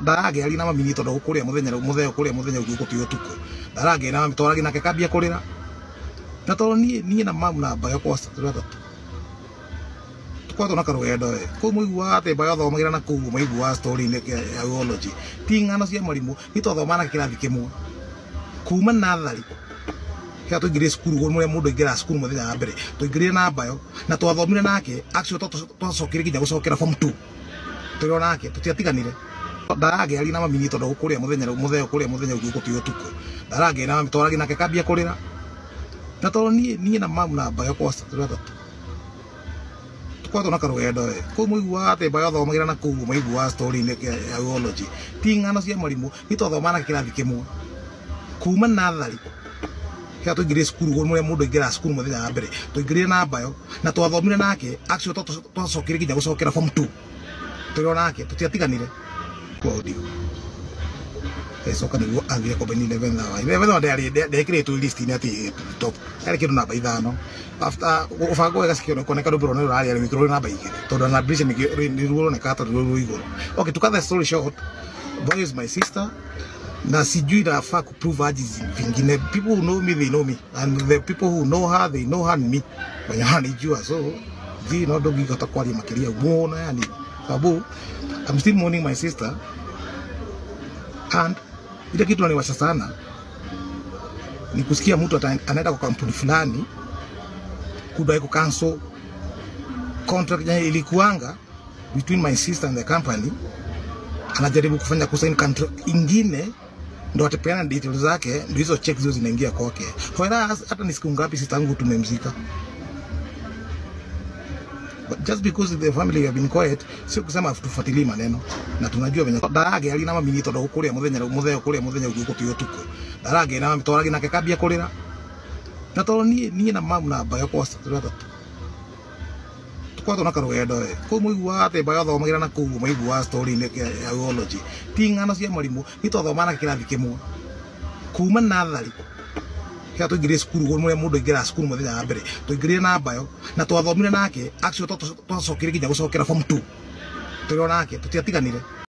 Ndarangĩaria na mami tondũ kũrĩa mũthenya mũthenya kũrĩa mũthenya ũngĩ gũtio ũtukũ. Ndarangĩaria na mami twaragi nake kambia kũrĩra. Na tondũ niĩ na mamu na Mbayo kwa tũrĩ atatũ. Tũkoretwo na karũgendo we. Kũu mũiguaga atĩ Mbayo athomagĩra na kũu maiguaga story ya biology. Ti ng'ano cia marimũ, nĩ twathomaga nake kĩrathi kĩmwe. Kuma natharĩ kĩrĩa tũingĩrire cukuru mũrĩa mũndũ aingĩraga cukuru mũthenya wa mbere tũingĩrire na Mbayo na twathomire nake actually twacokire nginya gũcokera form 2 tũrĩ o nake tũtiatiganire. Ndarangĩaria na mami tondũ kũrĩa mũthenya mũthenya kũrĩa mũthenya ũngĩ gũtio ũtukũ. Ndarangĩaria na mami twaragi nake kambia kũrĩra. Na tondũ niĩ na mamu na Mbayo kwa tũrĩ atatũ. Tũkoretwo na karũgendo we. Kũu mũiguaga atĩ Mbayo athomagĩra na kũu maiguaga story ya biology. Ti ng'ano cia marimũ, nĩ twathomaga nake kĩrathi kĩmwe. Kuma natharĩ kĩrĩa tũingĩrire cukuru mũrĩa mũndũ aingĩraga cukuru mũthenya wa mbere tũingĩrire na Mbayo na twathomire nake actually twacokire nginya gũcokera form 2 tũrĩ o nake tũtiatiganire. Audio ĩcoka nĩguo athire company 11 hour 11 hour ndekĩrĩtwo list-inĩ atĩ top yarĩ kĩndũ namba 5 after ũbango wega cikĩoneka rwĩmbo rũrĩa rũrarĩ rwĩkĩrwo namba 2 tondũ na bridge nĩ ruoneka tondũ rwĩ igũrũ. Okay, to cut the story short, Mbayo is my sister na sijui nafaa kuprove aje vingine. People who know me, they know me, and the people who know her, they know her and me, wenye wananijua. So ji no ndũngĩhota kwaria makĩria mũno, yani sababu I'm still mourning my sister, and ile kitu naniwasha sana ni kusikia mtu anaenda kwa kampuni fulani kudai ku cancel contract yenye ilikuanga between my sister and the company. Anajaribu kufanya kusign contract ingine ndo atapeana details zake, ndio hizo check zio zinaingia kwake. Whereas hata ni siku ngapi sister yangu tumemzika. But just because the family have been quiet, sio kusema tufuatilie maneno na tunajua venye ndarangĩaria na mami tondũ kũrĩa mũthenya mũthenya kũrĩa mũthenya ũngĩ gũtio ũtukũ. Ndarangĩaria na mami twaragi nake kambia kũrĩra. Na tondũ niĩ na mamu na Mbayo kwa tũrĩ atatũ. Tũkoretwo na karũgendo we. Kũu mũiguaga atĩ Mbayo athomagĩra na kũu maiguaga story ya biology. Ti ng'ano cia marimũ, nĩ twathomaga nake kĩrathi kĩmwe. Kuma natharĩ kĩrĩa tũingĩrire cukuru mũrĩa mũndũ aingĩraga cukuru mũthenya wa mbere tũingĩrire na Mbayo na twathomire nake actually twacokire nginya gũcokera form 2 tũrĩ o nake tũtiatiganire.